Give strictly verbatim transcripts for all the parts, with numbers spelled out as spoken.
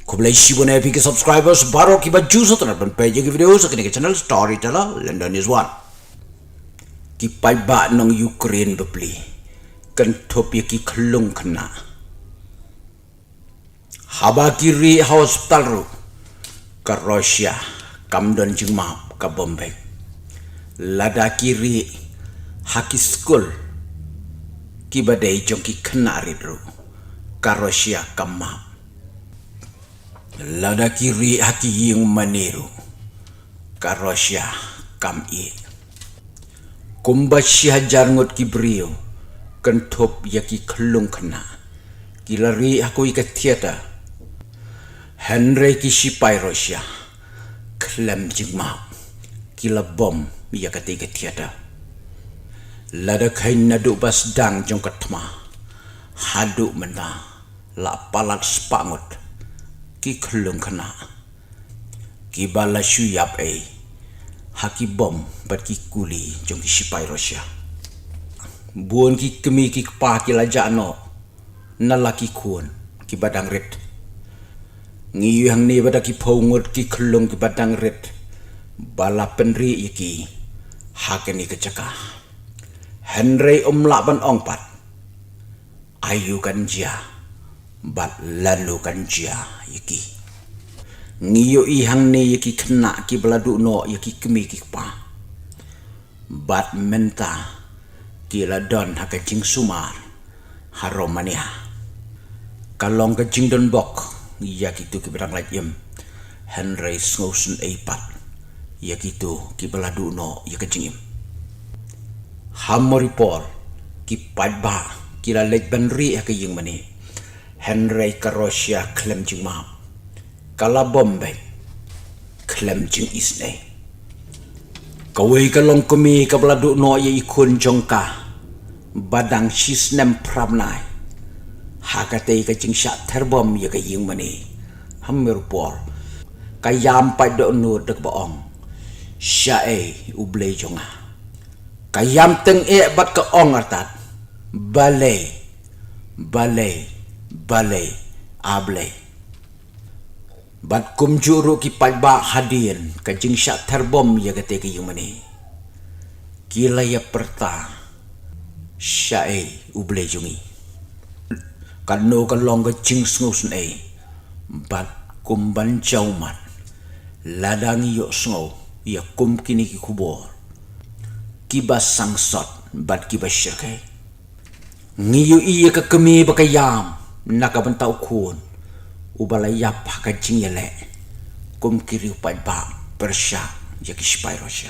Khublei shibun ïa phi ki subscribers baroh kiba ju sngewtynnat ban peit ïa ki video ha kane ka channel Storyteller London is One. Ki paidbah nong Ukraine bapli kynthup ïa ki khyllung khynnah. Haba ki rieh ha hospital ruh, ka Russia kam don jingmap, ka bom beit. Lada ki rieh ha ki skul kiba dei jong ki khynnah rit ruh, ka Russia kam map. Lada ki rieh ha ki ïing mane ruh, ka Russia kam ïeh. Kumba shi hajar ngut ki briew kynthup ïa ki khyllung khynnah ki la rieh ha kawei ka theater. Hynrei ki shipai Russia khlem jingmap ki la bom ïa katei ka theater. Lada kheiñ naduh ba sdang jong ka thma haduh mynta la palat spah ngut ki khyllung khynnah kiba la shu ïap ei ha ki bom bad ki kuli jong ki shipai Russia. Bun ki kmie ki kpa ki la jah noh na la ki khun kiba dang rit. Ngi ïohi hangne ba da ki phew ngut ki khyllung kiba dang rit ba la pynrieh ïa ki ha kane ka jaka. Hynrei ym lah ban ong pat aïu kan jia bad lano kan jia ïa ki. Ngi ïohi hangne ïa ki khynnah kiba la duh noh ïa ki kmie ki kpa bad mynta ki la don ha ka jingsumar ha Romania. Ka long ka jingdonbok ïa kito kiba dang lait im, hynrei sngewsynei pat ïa kito kiba la duh noh ïa ka jingim. Ha Mariupol ki paidbah ki la leit ban rieh ha ka ïing mane, hynrei ka Russia khlem jingmap, ka la bom beit khlem jingisynei. Kawei ka longkmie kaba la duh noh ïa i khun jong ka ba dang shi snem phra bnai ha katei ka jingshah ther bom ïa ka ïing mane ha Mariupol. Ka ïam pat dohnud da kaba ong, "Shaei U Blei jong nga." Ka ïam tyngeh bad ka ong artat, "Balei, balei, balei, A Blei." Bad kumjuh ruh ki paidbah hadien ka jingshah ther bom ïa katei ka ïing mane ki la ïa pyrta, "Shaei U Blei jong ngi." Kano ka long ka jingsngewsynei bad kum ban jaw mat lada ngi ïohsngew ïa kum kine ki khubor kiba sangsot bad kiba shyrkhei. Ngi ïohi ïa ka kmie ba ka ïam na ka bynta u khun uba la ïap ha ka jingïaleh kum ki riew paidbah pyrshah ïa ki shipai Russia.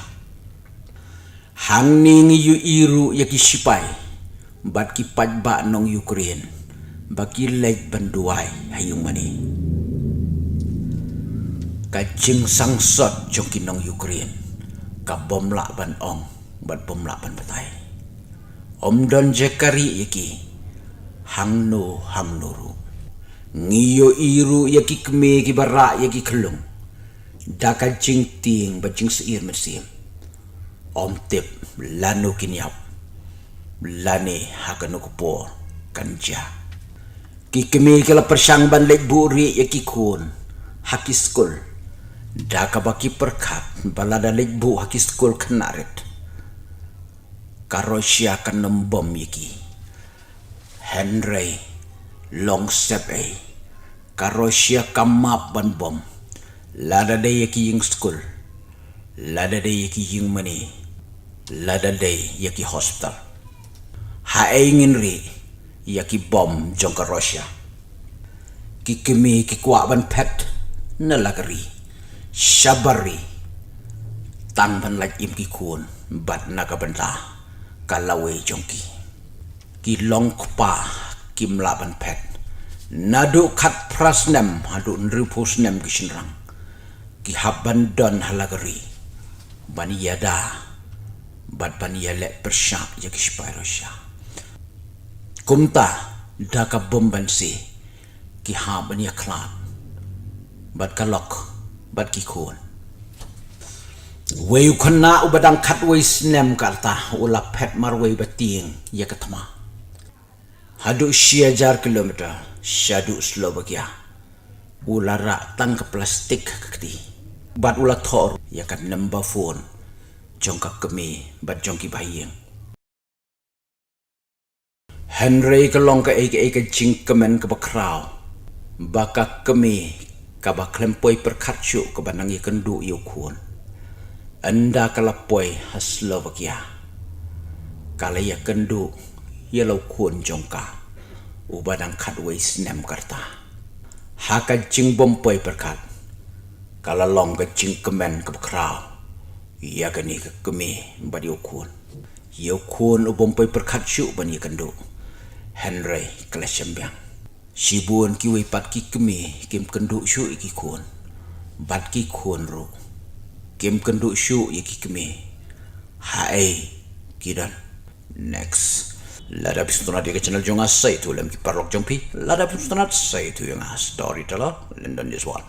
Hangne ngi ïohi ruh ïa ki shipai bad ki paidbah nong Ukraine ba ki leit ban duwai ha ïing mane. Ka jingsangsot jong ki nong Ukraine ka bym lah ban ong bad bym lah ban batai. Ym don jaka rieh ïa ki hangno hangno ruh. Ngi ïohi ruh ïa ki kmie kiba rah ïa ki khyllung da ka jingtieng bad jingsyier mynsiem. Ym tip lano kin ïap lane ha kano ka por kan jia. Ki kmie ki la pyrshang ban leit buh rieh ïa ki khun ha ki skul da kaba ki pyrkhat ba lada leit buh ha ki skul khynnah rit, ka Russia kan ym bom ïa ki. Hynrei long step ei, ka Russia kam map ban bom lada dei ïa ki ïing skul, lada dei ïa ki ïing mane, lada dei ïa ki hospital. Haei ngin rieh ïa ki bom jong ka Russia? Ki kmie ki kwah ban phet na la ka ri shabar ri tang ban lait im ki khun bad na ka bynta ka lawei jong ki. Ki long kpa kim lah ban phet. Naduh khatphra snem haduh hynriewphew snem ki shynrang ki hap ban don ha la ka ri ban ïada bad ban ïaleh pyrshah ïa ki shipai Russia. Kumta da ka bom ban sie ki hap ban ïakhlad bad ka lok bad ki khun. Wei u khynnah uba dang khatwei snem ka rta u la phet marwei ba tieng ïa ka thma haduh shi hajar kilometer shaduh Slovakia. U la rah tang ka plastik ha ka kti bad u la thoh ïa ka number phone jong ka kmie bad jong ki bahaïing. Hynrei ka long kaei kaei ka jingkmen kaba khraw ba ka kmie kaba khlem poi pyrkhat shuh kaba nang ïakynduh ïa u khun, ynda ka la poi ha Slovakia, ka la ïakynduh ïa la u khun jong ka uba dang khatwei snem ka rta. Ha ka jingbym poi pyrkhat, ka la long ka jingkmen kaba khraw ïa kane ka kmie bad ïa u khun. Ïa u khun u bym poi pyrkhat shuh ban ïakynduh, hynrei ka la shem biang. Shibun kiwei pat ki kmie kim kynduh shuh ïa ki khun, bad ki khun ruh kim kynduh shuh ïa ki kmie. Haei ki don? Next. Lada phi sngewtynnat ïa ka channel jong nga, sa ïathuh lem ki paralok jong phi. Lada phi sngewtynnat, sa ïathuh ïa nga. Storyteller Lyndon Jeswal.